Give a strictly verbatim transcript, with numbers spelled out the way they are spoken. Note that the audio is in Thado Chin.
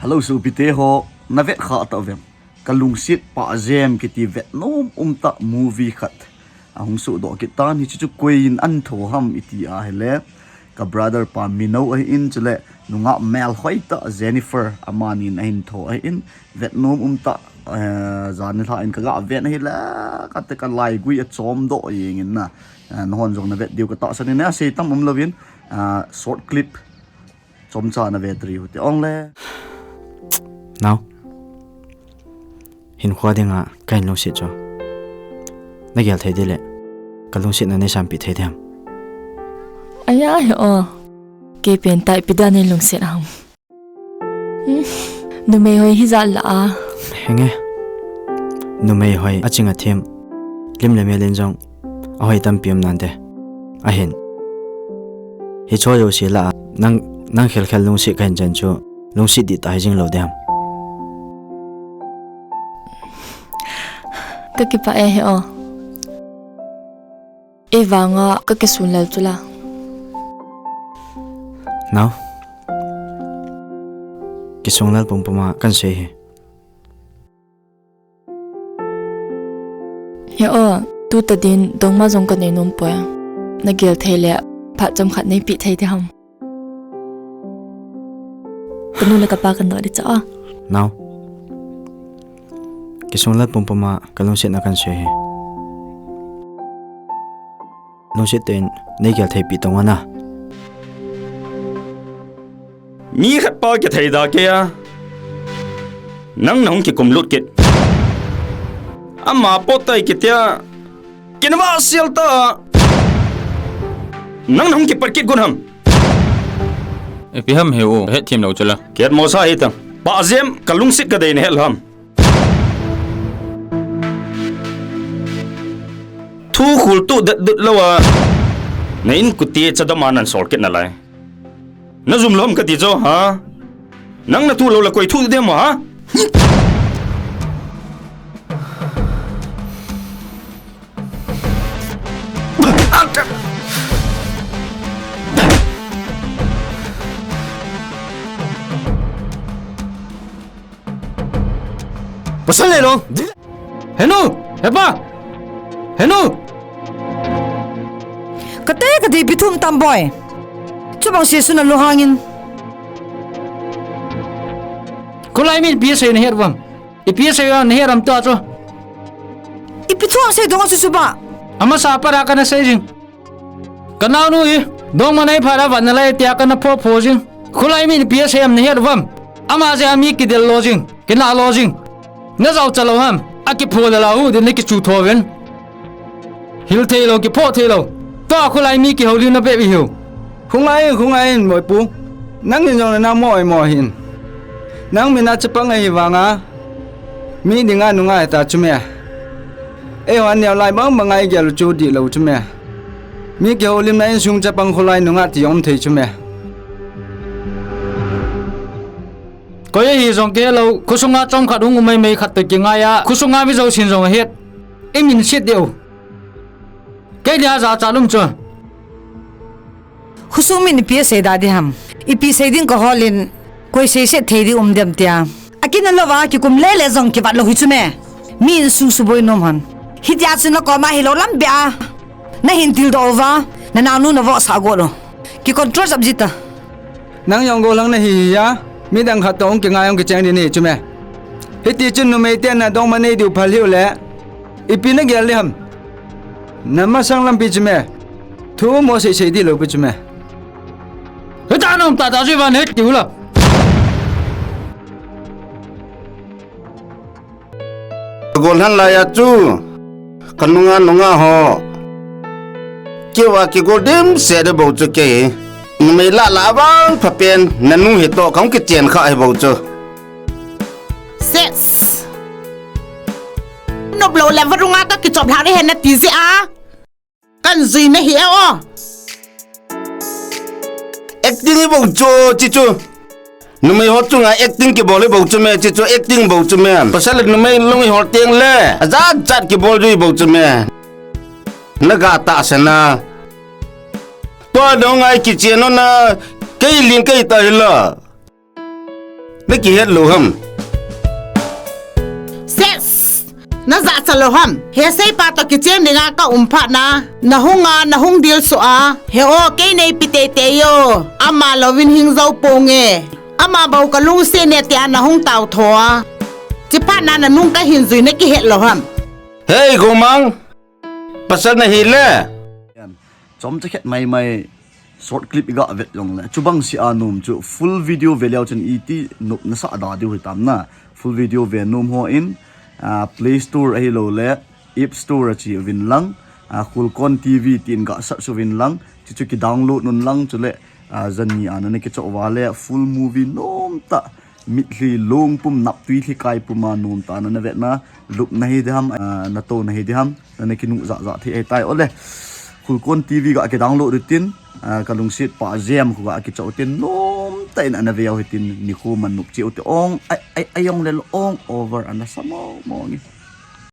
Hello, sopite ho, na vet kha tah uvem? Ka lungset Pahjem kiti vet nom um tah movie khat ahung sohdoh kit tan, hichu chu koi in ana tho ham iti ahile, ka brother pa Mino ahin, chule nungah melhoi tah Jennifer, amani in ahin tho ahin, vet nom um tah, eh, jan nilhah in ka ga vet ahile, kate ka laigui achom doh jeng in na, eh, nahon jong na vet diu ka tahsan in, asei tam um louvin, ah, short clip chomcha na ve tari u te ong le. Nao. Hinkho dinga ka hin lungset chu na gel thei ding le ka lungsetna nei sanpeh thei ding ham? Aya he o. Kei pen tah ipi dia nei lungset ham? Hmm. Numei hoi hijat lah a. Henge. Numei hoi aching athem. Lim le mel in jong ahoi tampi um nante. Ahin. Hicho jouse lah a, nang, nang khelkhel lungset ka hin chen chu, lungset dihtah hijing lou ding ham? Ka kipah e he o. Ei vanga ka kisunglel chu la. Nao. Kisunglel pumpum a kan sei hi. He o, tu tadin dongma jong ka nei nom poi. Na gel thei le, phat chomkhat nei peh thei ding ham? Ka nu le ka pa kan doh ding cha a. Nao. Kisunglel pumpum a ka lungsetna kan sei hi. Lungset tah in nei gel thei peh tong ana. Mi khat pa kithei da kei a. Nang na hung kikum lut kit. Ama pot tai kitia. Kinva sial ta. Nang na hung kipat kit gun ham? Ipi ham he u, het thim lou chu la. Kiat mo sa hi tang. Pahjem, ka lungset ka dei na het lou ham? Thu khul tu det dut lou a. Na in kuti chadam a nan sol kit nalai. Na jum lou ham kati chu, ha? Nang na thu lou le koi thu dem ha? Pasal le long. Henu, hepa. Henu. Kate kate ipi thu um tam boi. Chubang sesu na lunghang in. Kholai min ipi asei na het uvem? Ipi asei uva na het uvem tua chu? Ipi thu asei dong a chu suba? Amasa para kana sei jing. Ka naonu hi, dongma nei phat a vat nalai tia kana pho pho jing. Kholai min ipi asei em na het uvem? Ama jeh a mi kidel lo jing, kinah lo jing. Na jao cha lou ham? Akipho le la hu din na kichu tho ven. Hil thei lou, kipho thei lou. Tua kholai mi kihoulim na bep ihiu. Khungai in, khungai in, moipu. Nang hin jong na na mo ai mo hin. Nang min a chapang ahi vanga. Mi dinga nunga ta chu me. Eiho neo lai bang bang a i gel chu dihlou chu me. Mi kihoulimna insung chapang kholai nungah ti jong um thei chu me. Koi ahi jong kihe lou, khosunga chomkhat hung um mai mai khat toh kingai a, khosunga mi jousen jong ahet. I min set diu. Kei dia jachat um chu. Khosung min ipi asei da ding ham. Ipi sei ding ka hol in, koi seiset thei ding um dem tia. Akinah louva kikum le le jong kivat lou hi chu me. Mi insung suboi nom hon. Hitia chu na koma hilou lam beh a. Na hin tildoh uva, na naonu na vohsah got u. Ki control jap jita. Nang jong gollhang na hi hi a, midang khat toh hung kingai hung kicheng ding nahi chu me. Hiti chun numei te na dongma nei diu phal hiu le. Ipi na gel ding ham. Na masang lampi chu me. Thu mo sei sei dihlou pi chu me. Hita nom ta ta jui van het kiu la. Gollhang laiya chu, ka nunga nunga ho. Keiva kigol dimset ding bou chu kei. Numei lah lah vang phapen, nanu hitoh kahung kichen kha hi bou chu. Ses. Nop lou le varunga ka kichop lhah ding ahi nati jeh a. Kan jui na hi e o. Acting hi bou chu, chi chu. Numei ho chunga acting kibol hi bou chu me, chi chu acting bou chu me. Pasal le numei lung i hol teng le, ajat jat kibol jui bou chu me. Na ga tahsan a. Tua dong ai kichen o na, kei ling kei ta hi la. Na kihet lou ham? Ses! Na jahcha lou ham? He seipa toh kichen dinga ka um phat na, na hung a, na hung dil suh a. He o, kei nei pi teitei o. Ama louvin hing jou ponge. Ama bou ka lungset ne tia na hung tao tho a. Chi phat na na nung ka hin jui na kihet lou ham? Hei, Gomang. Pasal na hi le. Chomcha khet maimai short clip i ga vet jongle, chubang si a nom chu full video ve leu chun iti nop na sa da diu hitam na. Full video ve nom ho in, ah, Play Store ahilouleh App Store a chi uvin lang, ah, Khulkon T V tin ga search uvin lang, chuchu ki download un lang chule, ah, jan ni a na na kichoh uva le full movie nom tah, mitlhi long pum, naptui lhi kai pum a nom tah na na vet na, lup na hi diham, ah, na to na hi diham, na na kinu ja ja thei ahi tai. Ole, Khulkon T V ga ki download u tin, ah, ka lungset pa jem khu ga kichoh u tin, nom tah in ana ve u hitin, nikho man nop cheh u te ong, ai, ai, ai ong le ong over ana sa mo mo nge.